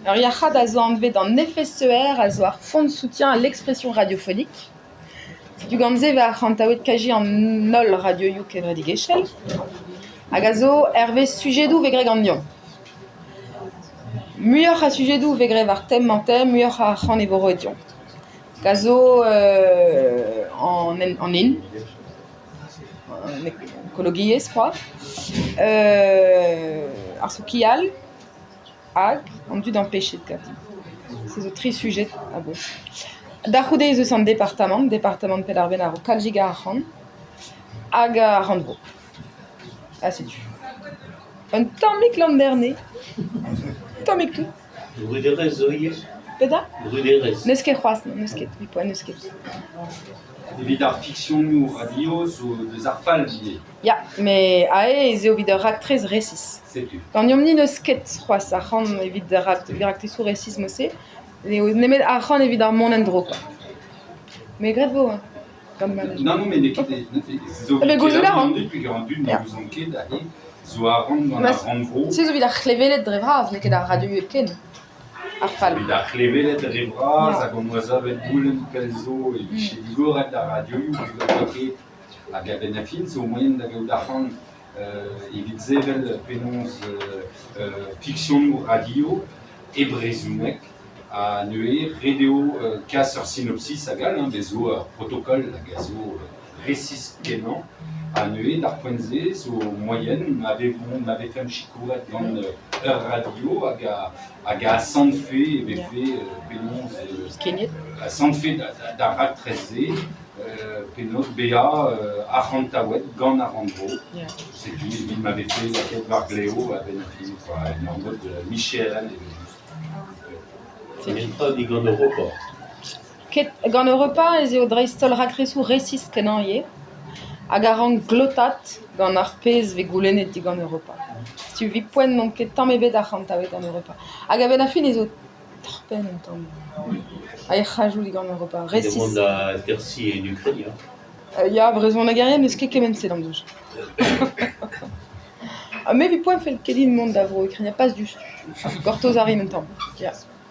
Ur yalc'had a zo anvet an FSER a zo ar Fonds de soutien à l'expression radiophonique. Setu gant se e vez arc'hantaouet kazi an holl radioioù kevredigezhel hag a zo hervez sujedoù 'vez graet ganeomp. Muioc'h a sujedoù 'vez graet war tem-mañ-tem, muioc'h a arc'hant e vo roet deomp. Hag a zo an hin, an ekologiezh c'hoazh, ar sokial hag an dud ampechet ganti. Se zo tri sujed a-bouez. Da c'houde ez eus an departamant, departamant Penn-ar-Bed a ro kalzik a arc'hant hag ar rannvro. Ha setu. Un tammig Landerne, tammig tout. Bruderezh zo ivez? Petra? Bruderezh. N'eus ket c'hoazh, n'eus ket, poent n'eus ket. Evit ar fiksionoù radio zo deus ar fall ivez. Ya, met aze ez eo evit ur raktres resis. Setu. Ganeomp-ni n'eus ket c'hoazh arc'hant evit ar raktresoù resis mod-se. N'eo nemet arc'hant evit ar mont en-dro quoi. Mais graet 'vo hein. Gant ma Non, non, mais n'eo ket zo Mais gouzout a ran. Peogwir an dud ne ouzont ket aze zo arc'hant gant ar rannvro. Se zo evit ar c'hleveled dre vras, n'eo ket ar radio hepken. Ar fall. Evit ar c'hleveled dre vras hag hon oa savet goulenn pell zo e vije digoret ar radioioù peogwir ket hag a-benn ar fin zo moaien da gaout arc'hant evit sevel penaos fiksionoù radio e brezhoneg ha neuze ret eo kas ur sinopsis hag all, hein, bez zo ur protokol hag a zo resis-kenañ ha neuze d'ar poent-se zo moaien ma vevomp ma vefemp sikouret gant ur radio hag a hag a asantfe e vefe penaos asantfe d'ar raktres-se penaos bezañ arc'hantaouet gant ar rannvro. Setu evit ma vefe lakaet war-glev a-benn ar fin quoi, en ur mod micherel evel-just. Netra digant Europa. Ket gant Europa ez eo dreist-holl raktresoù resis-kenañ ivez hag a rank glotaat gant ar pezh 'vez goulennet digant Europa. Setu evit poent n'on ket tamm ebet arc'hantaouet gant Europa. Hag a-benn ar fin ez eo torr-penn un tamm. Ha e c'hajoù digant Europa, resis. Demont da atersiñ en Ukraina. Ya, brezhonegerien n'eus ket kement-se d'am soñj. Ha me evit poent 'fell ket din mont da Vro-Ukraina, pas diouzhtu. Gortoz a rin un tamm, ya.